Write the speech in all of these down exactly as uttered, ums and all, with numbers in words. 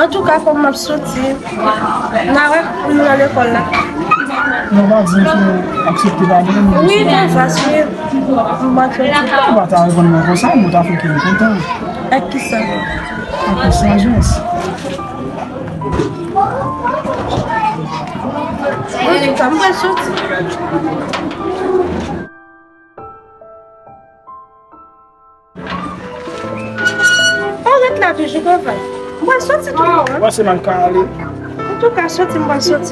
Antouka, kòm m ap soti, n a wè pou nou nan lekòl la. Non, pa di m pou aksepte pa mwen. Wi, nan fas, wi. M pa aksepte. Ou pa ta reponn mwen konsa, mwen ta fè kè m kontan. Ak kisa? Ak sajès. Antouka, m pral soti. Ou ret la toujou, Govan? M pral soti tou, non? Pase m al ka ale. Antouka, soti, m pral soti.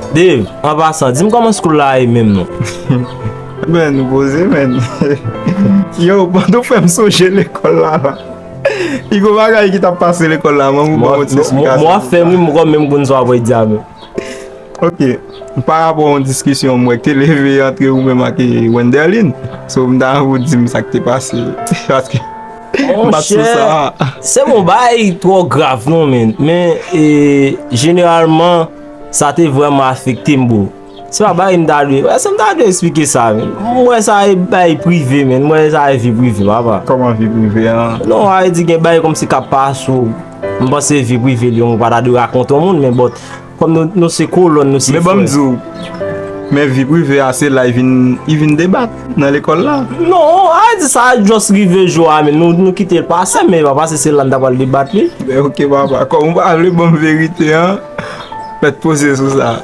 Dave, an pasan, di m kòman school la ye menm non? Men, nou poze, men. Yo, pandan w fè m sonje lekòl la, la. Li gon bagay ki t ap pase lekòl la, man, ou ban yon ti esplikasyon. Mwen, mwen, mwen fè m ri, mwen kòm menm konn sa w ap di a, men. Ok. Pa rapò a yon diskisyon mwen te leve antre ou menm ak, eh, Wenderlin. So, m ta anvi w di m sa k te pase. Paske m pa t sou sa. Monchè, se yon bagay twò grav non, men. Men, eh, jeneralman, sa te vrèman afekte m, bro. Se pa bagay m ta dwe, èske m ta dwe eksplike sa, men? M wè sa e bagay prive, men. M wè sa e vi prive, papa. Kòman vi prive an? Non, sa vle di gen bagay kòmsi k ap pase w. M panse vi prive li, ou pa ta dwe rakonte yon moun, men but, kòm nou, nou se kolòn, nou se frè. Men ban m di w, men vi prive a, se la li vin, li vin debat nan lekòl la. Non, sa vle di sa just rive jou a, men nou, nou kite l pase, men pa pase se la n ta pral debat li. Men ok, papa, kòm ou pa vle ban m verite an, mèt poze sou sa.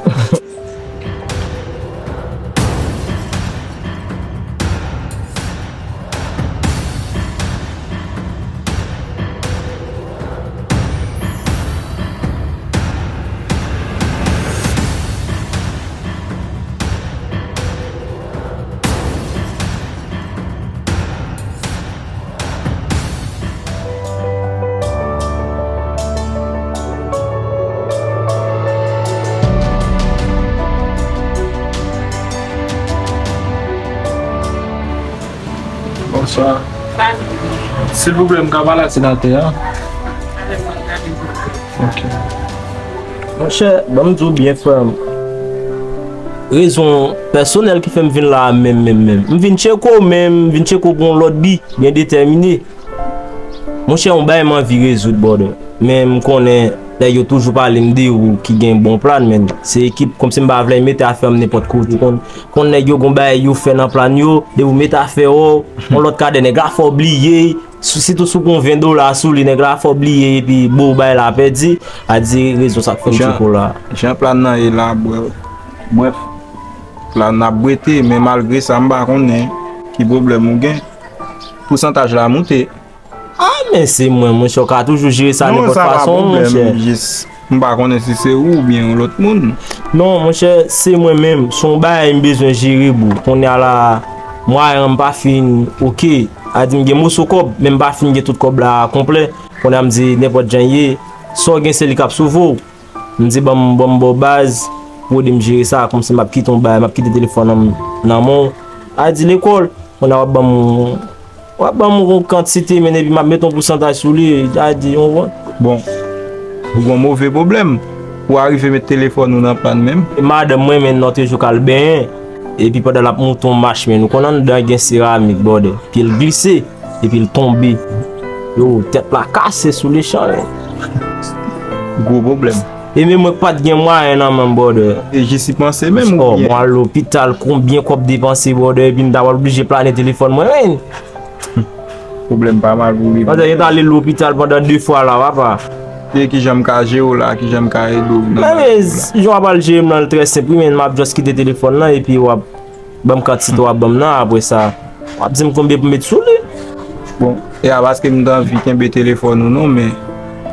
Bonswa. Silvouplè, m ka pale ak senatè a? Ok. Monchè, ban m di w byen, frè m. Rezon pèsonèl ki fè m vin la a menm, menm, menm. M vin tcheke w, men m vin tcheke w pou yon lòt bi, byen detèmine. Monchè, yon bagay m anvi rezoud, brother. Men m konnen nèg yo toujou pale m de ou ki gen bon plan, men se ekip, kòmsi m pa vle mete afè m nenpòt kote. Konn, konn nèg yo gon bagay yo fè nan plan yo, depi w mete afè w, yon lòt kadè nèg la fè w bliye, si, sitou si w gon ven dola sou li, nèg la fè w bliye epi bo bagay la pèdi, a di rezon sa k fè m tcheke w la. Jan plan nan ye la, bref, plan nan ap bwete, men malgre sa, m pa konnen ki pwoblèm ou gen. Pousantaj la moute. Ah, men se mwen, monchè, w ka toujou jere sa nenpòt fason, monchè. Non, sa pa pwoblèm, jis m pa konnen si se ou oubyen yon lòt moun. Non, monchè, se mwen menm. Se yon bagay m bezwen jere, bro. Kounye a la, mwayen an m pa fin oke. A di m gen moso kòb, men m pa fin gen tout kòb la konplè. Kounye a m di nenpòt jan ye, sa w gen se li k ap sove w. M di ban m, ban m ba w baz pou w ede m jere sa, kòmsi m ap kite yon bagay, m ap kite telefòn nan, nan men w. A di lekòl, kounye a w ap ban m, w ap ban m yon kantite, men epi m ap mete yon pousantaj sou li, a di yon vant. Bon, ou gon move pwoblèm. Ou arive met telefòn ou nan pàn menm? E madanm mwen, men, nan te jou k al benyen. Epi pandan l ap moute yon mach, men, nou konn anndan gen seramik, brother. Pye l glise. Epi l tonbe. Yo, tèt la kase sou lechan, men. Gwo pwoblèm. E menm mwen k pa t gen mwayen nan men m, brother. E jis y panse menm oubyen? Oh, mwen al lopital, konbyen kòb depanse, brother, epi m ta pral oblije plane telefòn mwen, men. Pwoblèm pa mal pou rive. Pandan yo t ale lopital pandan de fwa la, papa. E kijan m ka jere w la, kijan m ka ede w nan bagay la? Men, men, jan w ap al jere m nan, l trè senp, wi, men m ap just kite telefòn nan, epi w ap ban m kantite w ap ban m nan, apre sa, W ap di m konbyen pou m met sou li. Bon, e a paske m t anvi kenbe telefòn ou non, men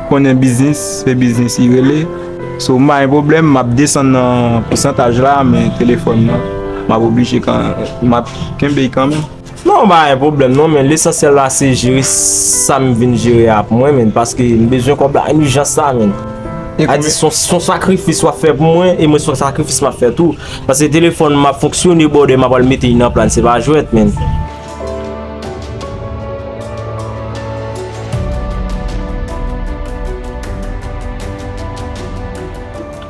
konnen biznis, se biznis li rele. So, m pa gen pwoblèm, m ap desann nan pousantaj la, men telefòn nan, m ap oblije kan, m ap kenbe l kanmenm. Non, pa gen pwoblèm non, men lesansyèl la se jere sa m vin jere a pou mwen, men paske m bezwen kòb la an ijans la, men. A di, se yon, se yon sakrifis w ap fè pou mwen, e mwen se yon sakrifis m ap fè tou. Paske telefòn m ap fonksyone, brother, m ap al mete li nan plan, se pa jwèt, men.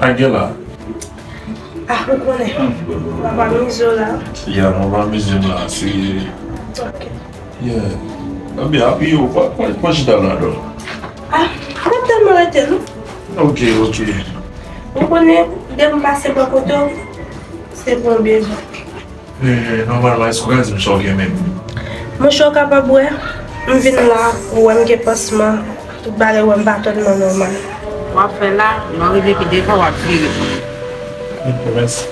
Angela. Ah, ou konnen. W ap amize w la. Ya, mwen pa amize m la, se. Ok. Yeah. Ebyen, apiye w, pa, pa, pa chita la, non. Ah, m ap tèlman rete, non. Ok, ok. Ou konnen, depi m pase bò kote w, se pou yon bezwen. Eh, nòmalman, èske w ka di m sa w gen menm? Monchè, w kapab wè, m vin la, ou wè m gen pansman, tout bagay, ou wè m pa tèlman nòmal. W ap fè la, lè w rive pi devan, w ap vire. Ok, mèsi.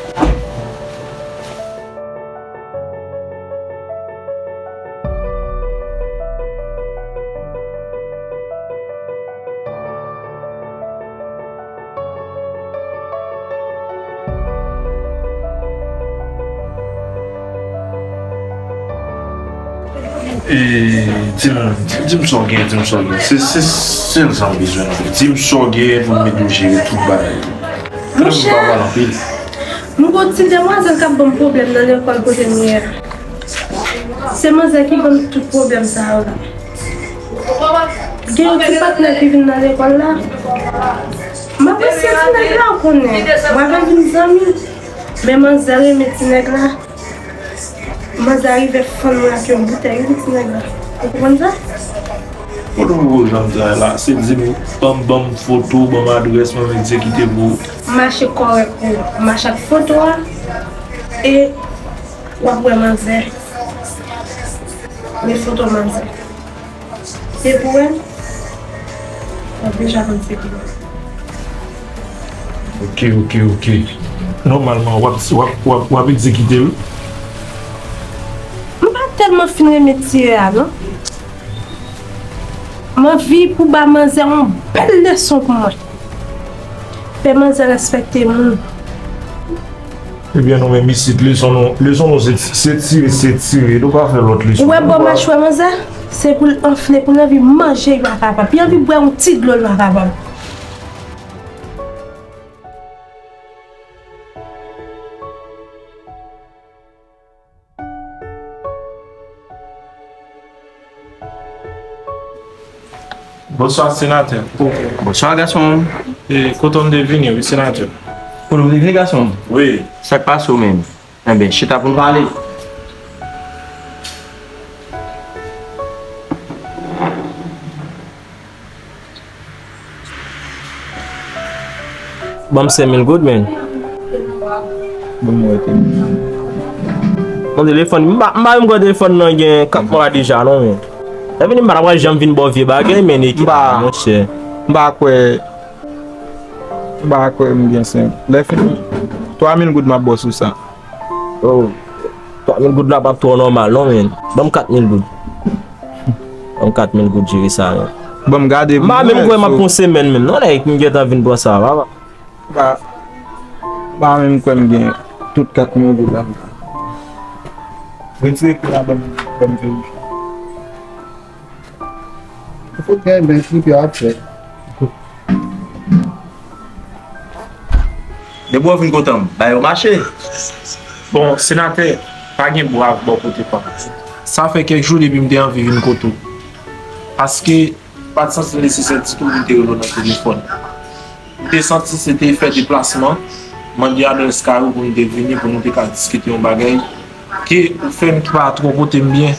E, di m, di m sa w gen, di m sa w gen. Se, se sèl sa m bezwen nan vi. Di m sa w gen pou m ede w jere tout bagay. Monchè, m pa pale anpil. M gon ti demwazèl k ap ban m pwoblèm nan lekòl kote m ye a. Se manzè ki ban m tout pwoblèm sa yo la. Gen yon ti patnè ki vin nan lekòl la. M apresye ti nèg la, ou konnen. Mwen avè l vin zanmi. Men manzè renmen ti nèg la. Manzè rive fann mwen ak yon boutèy, wi, ti nèg la. Ou konprann sa? Kote w poko janm travay la, se di m, ban m, ban m foto, ban m adrès, mwen egzekite pou ou. Mache kòrèk pou ou. Mache ak foto a, e w ap wè manzè. Men foto manzè. Depi w wè l, w ap deja konn se ki. Ok, ok, ok. Nòmalman, w ap, w ap, w ap, w ap egzekite, wi. M pa tèlman fin renmen tire a, non. M anvi pou ba manzè yon bèl leson pou mwen. Fè manzè respekte moun. Ebyen, nou menm isit, leson nou, leson nou se, se tire, se tire. Nou pa fè lòt leson. Ou wè bò machwè manzè? Se pou l anfle, pou l anvi manje, li pa kapab. Li anvi bwè yon ti dlo, li pa kapab. Bonswa, senatè. Bonswa, gason. E, kote w te vini, wi, senatè? Kote w te vini, gason? Wi. Sa k pase w menm? Enben, chita pou n pale. Ban m senk mil goud, men. Ban m wè, te. Mon telefòn, m pa, m pa menm kwè telefòn nan gen kat mwa deja, non, men. Lè vini, m pa t ap janm vin ba w vye bagay, men ekip la, monchè. M pa kwè, m pa kwè m gen senk. Lè fini, twa mil goud m ap ba w sou sa. Oh, twa mil goud la p ap twò nòmal, non, men. Ban m kat mil goud. Ban m kat mil goud, jere sa, men. Ban m gade pou mwen. M pa menm kwè m ap pran semèn menm, non, nèg, m gentan vin pran sa, papa. M pa, m pa menm kwè m gen tout kat mil goud la. Retire kou la, ban m, ban m verifye. Ou fout gen men tripe ap fè. Depi w vin kote m, bay yo mache. Bon, senatè, pa gen bwa bò kote pa m. Sa fè kèk jou depi m te anvi vin kote w. Paske m pa t santi l nesesè ditou pou m te rele w nan telefòn. M te santi se te fè deplasman, mande adrès kay ou pou m te vini, pou nou te ka diskite yon bagay. Ke ou fè m ki pa twò pote m byen.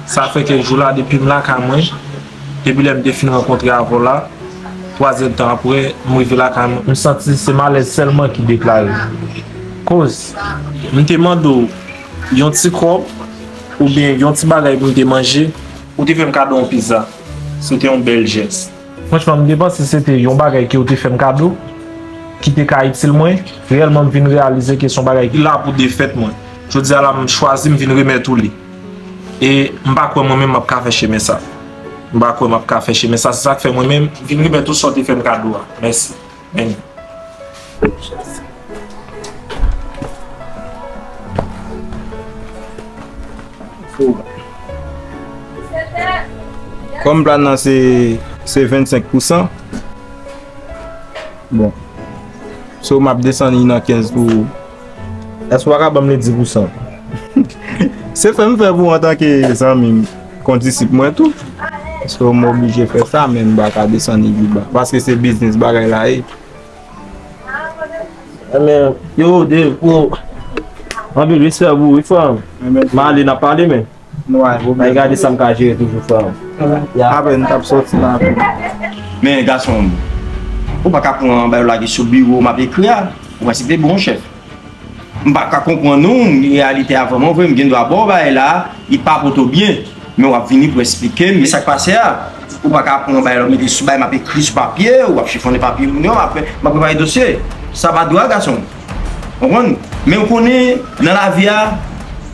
Sa fè kèk jou la, depi m lakay mwen, depi lè m te fin rankontre avè w la, twazèdtan apre, m rive lakay mwen, m santi se malèz sèlman ki deklare. Koz, m te mande w yon ti kòb, oubyen yon ti bagay pou m te manje, ou te fè m kado yon pizza. Se te yon bèl jès. Franchman, m te panse se te yon bagay ke w te fè m kado, ki te ka itil mwen. Reyèlman, m vin reyalize ke se yon bagay ki la pou defèt mwen. Jodi a la, m chwazi, m vin remèt ou li. E m pa kwè mwen menm m ap ka fè chemen sa. M pa kwè m ap ka fè chemen sa. Se sa k fè mwen menm, m vin remèt ou sa w te fè m kado a. Mèsi. Amen. Kòm plan nan se, se vennsenk pousan, bon, so m ap desann li nan kenz pou, èske w pa ka ban m li dis pousan? Se fè m fè pou antanke zanmi m, kondisip mwen tou. So m oblije fè sa, men m pa ka desann li pi ba. Paske se biznis bagay la ye. Ebyen, yo, Dave, bro. Anpil respè pou ou, wi, frè m. M ale, n ap pale, men. Bay gade sa m ka jere toujou, frè m. Ya. Apre, n t ap soti la. Men, gason m, ou pa ka pran bagay yo lage sou biwo m ap ekri a. Ou pa se te bon chèf. M pa ka konprann ou, reyalite a vrèman vre, m gen dwa ba w bagay la, li pa pote w byen. Men w ap vini pou eksplike m, men sa k pase a. Ou pa ka pran yon bagay la, w mete sou bagay, m ap ekri sou papye, w ap chifonnen papye moun yo, m ap, m ap prepare dosye. Sa pa dwa, gason. Konprann? Men w konnen, nan lavi a,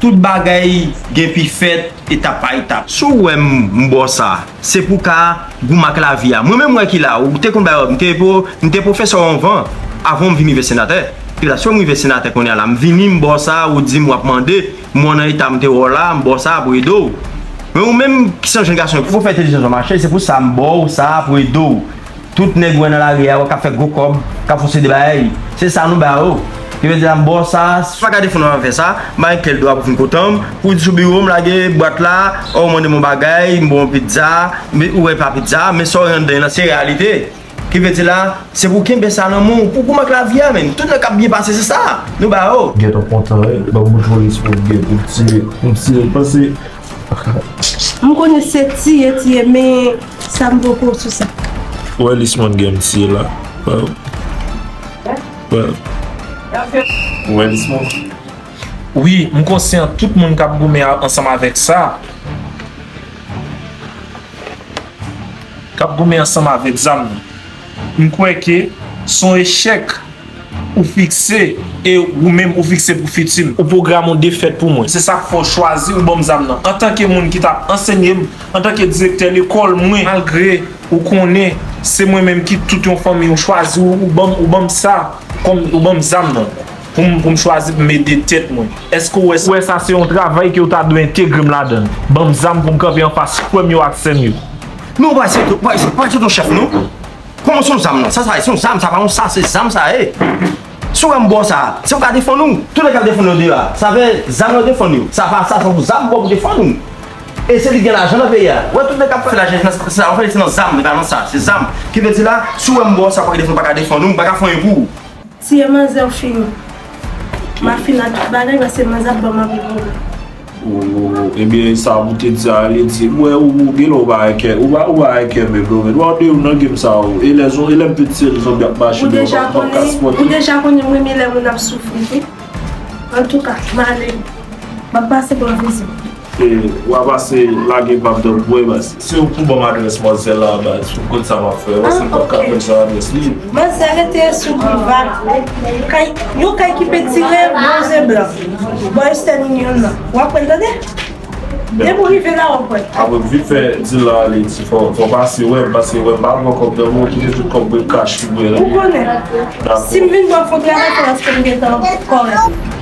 tout bagay gen pi fèt, etap pa etap. Si w wè m, m ba w sa, se pou w ka goumen ak lavi a. Mwen menm, mwen ki la, ou te konn bay, m te, m te pwofesè w anvan, avan m vin rive senatè. Epi la, si w wè m rive senatè kounye a la, m vini, m ba w sa, ou di m w ap mande, mwen nan eta m te wè w la, m ba w sa pou ede w. Men ou menm, ki se yon jèn gason, pou w fè entèlijans w mache, se pou sa m ba w sa pou ede w. Tout nèg ou wè nan lari a, k ap fè gwo kòb, k ap fè yon seri de bagay, se sa nou ba yo. Ki vle di la, m ba w sa, si w pa ka defann w anvè sa, m pa gen kèl dwa pou vin kote m, pou w di sou biwo m, lage bwat la, o, w mande m yon bagay, m ba w yon pizza, men ou wè pa pizza, men sa w gen anndan lan, se reyalite. Ki vle di la, se pou w kenbe sa nan men w, pou w goumen ak lavi a, men. Tout nèg k ap byen pase, se sa nou ba yo. Gentan kontan, wi. Ban m bouch volis pou m gen, pou m tire, pou m tire, panse. M konnen se tiye, tiye, men sa m poko sou sa. Ou wè lis mòn gen m tiye la. Wè. Wè. Ou wè lis mòn? Wi, m konsyan tout moun k ap goumen a-, ansanm avèk sa. K ap goumen ansanm avèk zam nan. M kwè ke se yon echèk ou fikse e ou menm ou fikse pou fiti m. Ou pwograme yon defèt pou mwen. Se sa k fè w chwazi ou ban m zam nan. Antanke moun ki t ap ansenye m, antanke direktè lekòl mwen, malgre ou konnen se mwen menm ki tout yon fanmi, ou chwazi ou, ou ban m, ou ban m sa kòm ou ban m zam nan pou m, pou m chwazi pou m ede tèt mwen. Èske w wè, wè sa se yon travay ke w ta dwe entegre m ladan l? Ban m zam pou m kanpe anfas frè m yo ak sè m yo. Non, w pa se, w pa se, w pa se ton chèf, non. Kòman se yon zam, non? Sa, sa, se yon zam, sa pa yon sa, se zam, sa ye. Si w wè m ba w sa, se pou ka defann ou. Tout nèg k ap defann yo deyò a, sa vle zam yo defann yo. Sa pa sa, se yon zam m ba w pou defann ou. E se li gen lajan nan peyi a. Wè, tout nèg k ap fè lajan, se nan, se nan zam, se pa nan sa, se zam. Ki vle di la, si w wè m ba w sa, pou ka defann, pa ka defann ou, m pa ka fè anyen pou ou. Tiye manzè, w fini. M a fini ak tout bagay, paske manzè ap ban m anpil pwoblèm. Ou, ebyen, sa pou te di a, li di, m wè ou, ou gen lè ou pa gen kè, ou pa, ou pa gen kè menm, non, men. W ap de ou nan game sa, ou. E lè zon, e lè m piti, se zonbi ap mache, ou deja konnen, ou deja konnen m renmen lè moun ap soufri, wi. Antouka, m ale. M ap pase pran vizit. E, w a pase lage m ap tann pou wè, baz. Se ou pou ban m adrès manzè la, baz, pou m konn sa m ap fè. Paske m p ap ka fè l san adrès li. Manzè rete sou boulva. Kay, yon kay ki petire, bwonze blan. Bò Western Union nan. W ap wè l, tande? Depi w rive la, w ap wè. Apre, vit fè, di l ale, di fò, fò pase wè m, pase wè m, pa pran kòb nan men w, kite tout kòb mwen kach pou mwen. Ou konnen. Si m vin ba w fon travay, se paske m gentan kòrèk.